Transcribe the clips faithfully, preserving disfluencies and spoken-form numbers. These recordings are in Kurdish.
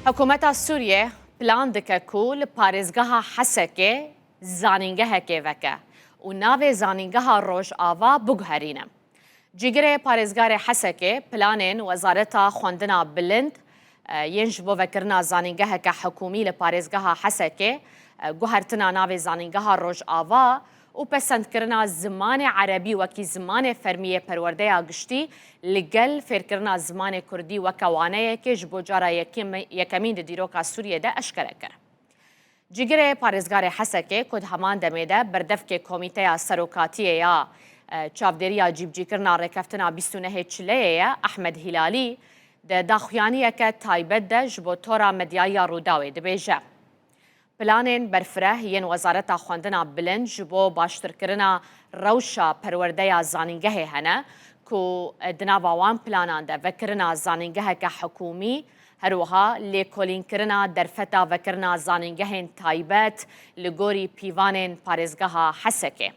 Hikûmeta Sûriyê plan dike ku li parêzgeha Hesekê zanîngehekê veke û navê zanîngeha Rojava biguherîne. Cîgirê parêzgarê Hesekê planên Wezareta Xwendina Bilind, e, yên ji bo vekirina zanîngeheke hikûmî li parêzgeha Hesekê, e, guhertina navê zanîngeha Rojava û pesendkirina zimanê erebî wekî zimanê fermî yê perwerdeya giştî li gel fêrkirina zimanê kurdî weke waneyekê ji bo cara yekem-, yekemîn di dîroka Sûriyê de eşkere kir. Cîgirê parêzgarê Hesekê ku di heman demê de berdevkê Komîteya Serokatiyê ya, e, Çavdêriya Cîbicîkirina Rêkeftina bîst û nehê Çileyê ye, Ehmed Hîlalî, di daxuyaniyeke taybet de ji bo tora medyayî ya Rûdawê dibêje, planên berfireh yên Wezareta Xwendina Bilind ji bo baştirkirina rewşa perwerdeya zanîngehê hene ku di nava wan planan de vekirina zanîngeheke hikûmî, her wiha lêkolînkirina derfeta vekirina zanîngehên taybet li gorî pîvanên parêzgeha Hesekê.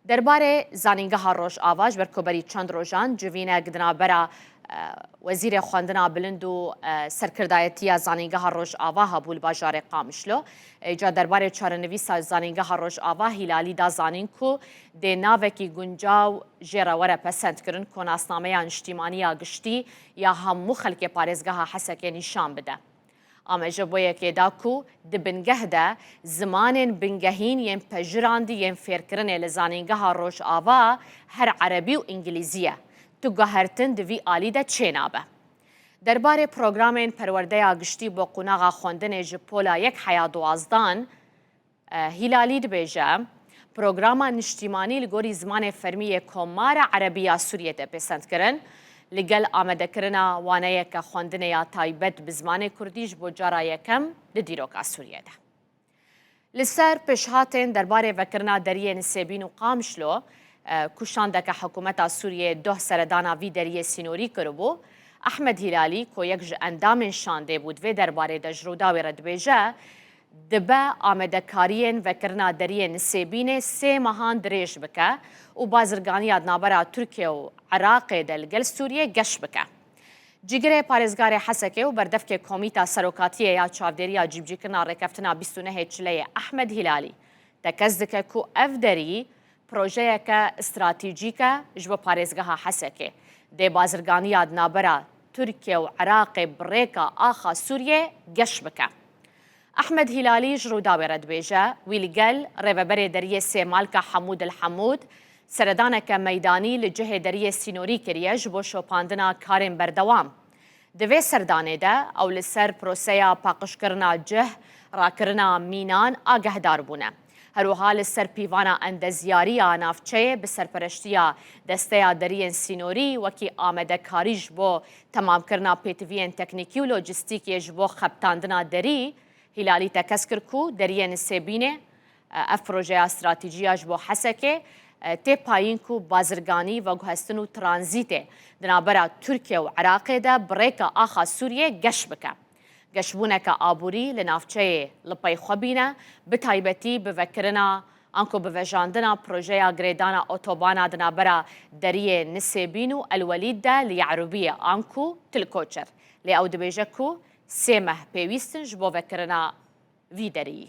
Derbarê zanîngeha Rojava ji ber ku berî çend rojan civînek di navbera, e, Wezîrê Xwendina Bilind û, e, Serkirdayetiya Zanîngeha Rojava hebû li bajarê Qamişlo. Îca derbarê çarenivîsa zanîngeha Rojava Hîlalî da zanîn ku dê navekî guncaw jê re were pesendkirin ku nasnameya niştîmanî ya giştî ya hemû xelkê parêzgeha Hesekê nîşan bide. Ameje bo yekê da ku di bingeh de zimanên bingehîn yên pejirandî yên fêrkirinê li zanîngeha Rojava her erebî û îngilîzî ye. Tu guhertin di vî alî de çênabe. Derbarê programên perwerdeya giştî bo qonaxa xwendinê ji pola yek heya duwazdan, e, Hîlalî dibêje, programa niştîmanî li gorî zimanê fermî yê Komara Erebî ya Sûriyê tê pêsendkirin, li gel amadekirina waneyeke xwendinê ya taybet bi zimanê kurdî ji bo cara yekem di dîroka Sûriyê de. Li ser pêşhatên derbarê vekirina deriyê Nisêbîn û Qamişlo, e, ku şandeke hikûmeta Sûriyê doh seredana vî deriyê sînorî kiribû, Ehmed Hîlalî ku yek ji endamên şandê bû, di vê derbarê de ji Rûdawê re dibêje, dibe amadekariyên vekirina deriyê Nisêbînê sê mehan dirêj bike û bazirganiya di navbera Tirkiye û Iraqê de li gel Sûriyê geş bike. Cîgirê parêzgarê Hesekê û berdevkê Komîta Serokatiyê ya Çavdêriya Cîbicîkirina Rêkeftina bîst û nehê Çileyê Ehmed Hîlalî tekez dike ku ev derî projeyeke stratejîk e ji bo parêzgeha Hesekê. Dê bazirganiya di navbera Tirkiye û Iraqê bi rêka axa Sûriyê geş bike. Ehmed Hîlalî ji Rûdawê re dibêje, wî li gel rêveberê deriyê Sêmalka Hemûd El Hemûd seredaneke meydanî li cihê deriyê sînorî kiriye ji bo şopandina karên berdewam. Di vê serdanê de ew li ser proseya paqijkirina cih, rakirina mînan agehdar bûne. Her wiha li ser pîvana endezyariya navçeyê bi serpereştiya Desteya Deriyên Sînorî wekî amadekarî ji bo temamkirina pêtiviyên teknîkî û lojîstîkê ji bo xebitandina derî, Hîlalî tekez kir ku deriyê Nisêbînê, e, ev projeya stratejî ya ji bo Hesekê, e, tê payîn ku bazirganî, veguhestin û tranzîtê di navbera Tirkiye û Iraqê de bi rêka axa Sûriyê geş bike. Geşbûneke aborî li navçeyê li pey xwe bîne, bi taybetî bi vekirina anku bi vejandina projeya girêdana otobana di navbera deriyê Nisêbîn û El Welîd de li Ye'rûbiyê anku Til Koçer. Lê ew dibêje ku sê meh pêwîst in ji bo vekirina vî deriyî.